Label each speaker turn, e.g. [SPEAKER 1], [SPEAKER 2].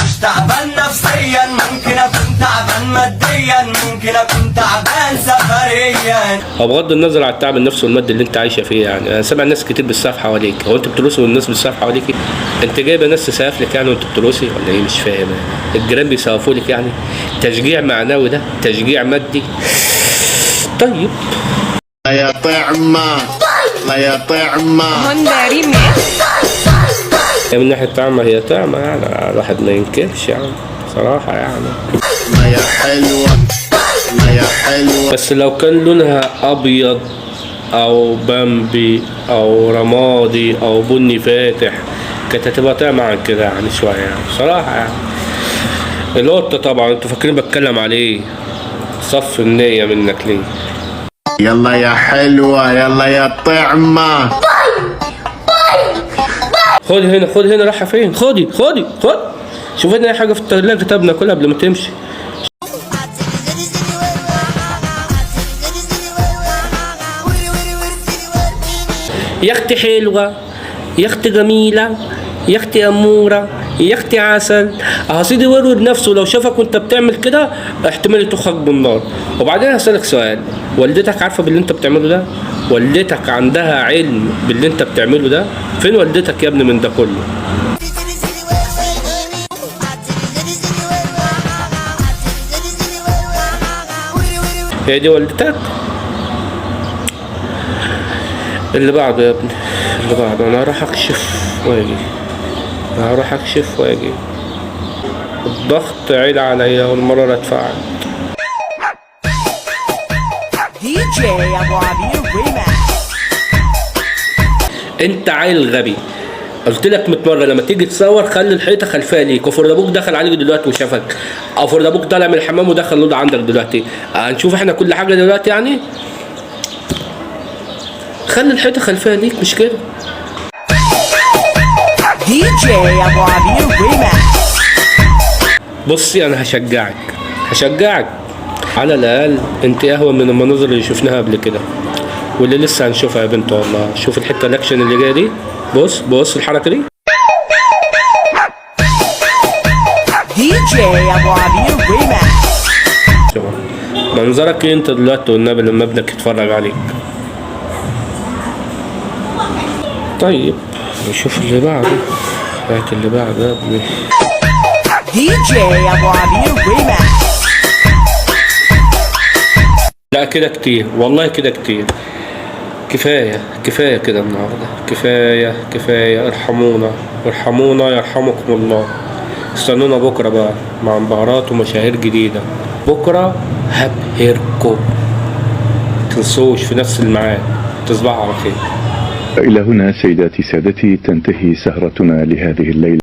[SPEAKER 1] مش تعبان نفسيا، ممكن اكون تعبان ماديا، ممكن اكون تعبان سفريا.
[SPEAKER 2] هو بغض النظر على التعب النفسي والمادي اللي انت عايشه فيه، يعني انا سامع ناس كتير بتسقف حواليك. هو انت بترقصي والناس بتسقف حواليك؟ انت جايبه ناس تسقف لك يعني وانت بترقصي ولا ايه؟ مش فاهم يعني. الجيران بيسقفوا لك يعني؟ تشجيع معنوي ده؟ تشجيع مادي؟ طيب.
[SPEAKER 3] يا طعمة، لا يا طعمة.
[SPEAKER 4] هوندا ريماكس.
[SPEAKER 2] هي من ناحية طعمه هي طعمه، يعني الواحد ما ينكرش يعني صراحة يعني.
[SPEAKER 3] لا يا حلوة، لا يا حلوة.
[SPEAKER 2] بس لو كان لونها ابيض او بامبي او رمادي او بني فاتح كانت هتبقى طعمة عن كده يعني شوية يعني صراحة يعني. القطة طبعا انتوا فاكرين بتكلم عليه، صف النية منك ليه؟
[SPEAKER 3] يلا يا حلوة، يلا يا طعمة.
[SPEAKER 2] خد هنا، خد هنا، رايحة فين؟ خدي خدي خد، شوف لنا اي حاجة في التلاجة طب ناكلها قبل ما تمشي. يا اختي حلوة، يا اختي جميلة، يا اختي أمورة، يا اختي عسل. اهو سيدي ورور نفسه لو شافك وانت بتعمل كده احتمال يطخك بالنار. وبعدين هسألك سؤال، والدتك عارفة باللي انت بتعمله ده؟ والدتك عندها علم باللي انت بتعمله ده؟ فين والدتك يا ابني من ده كله؟ هي دي والدتك؟ اللي بعده يا ابني، اللي بعده. انا هروح اكشف واجي، انا هروح اكشف واجي. الضغط عيل عليا والمرارة اتفعلت.
[SPEAKER 1] دي جي ابو عبير ريماكس.
[SPEAKER 2] انت عيل غبي، قلت لك 100 مرة لما تيجي تصور خلي الحيطة خلفية ليك. وفرد ابوك دخل عليك دلوقتي وشافك، او فرد ابوك طالع من الحمام ودخل الاوضة عندك دلوقتي. هنشوف احنا كل حاجة دلوقتي يعني. خلي الحيطة خلفية ليك مش كده.
[SPEAKER 1] دي جي ابو عبير ريماكس.
[SPEAKER 2] بصي انا هشجعك، هشجعك على الاقل انت اهون من المناظر اللي شفناها قبل كده واللي لسه هنشوفها يا بنت والله. شوف الحتة الاكشن اللي جاية دي، بص بص الحركة دي.
[SPEAKER 1] دي جي ابو عبير ريماكس.
[SPEAKER 2] شوف منظرك ايه انت دلوقتي والنبي لما ابنك يتفرج عليك. طيب نشوف اللي بعده، هات اللي بعده يا ابني.
[SPEAKER 1] دي جي ابو عبير ريماكس.
[SPEAKER 2] لا كده كتير والله، كده كتير، كفاية كفاية كده النهاردة، كفاية كفاية. ارحمونا ارحمونا يرحمكم الله. استنونا بكرة بقى مع انبهارات ومشاهير جديدة. بكرة هبهركم، متنسوش في نفس الميعاد. تصبحوا على خير.
[SPEAKER 5] إلى هنا سيداتي سادتي تنتهي سهرتنا لهذه الليلة.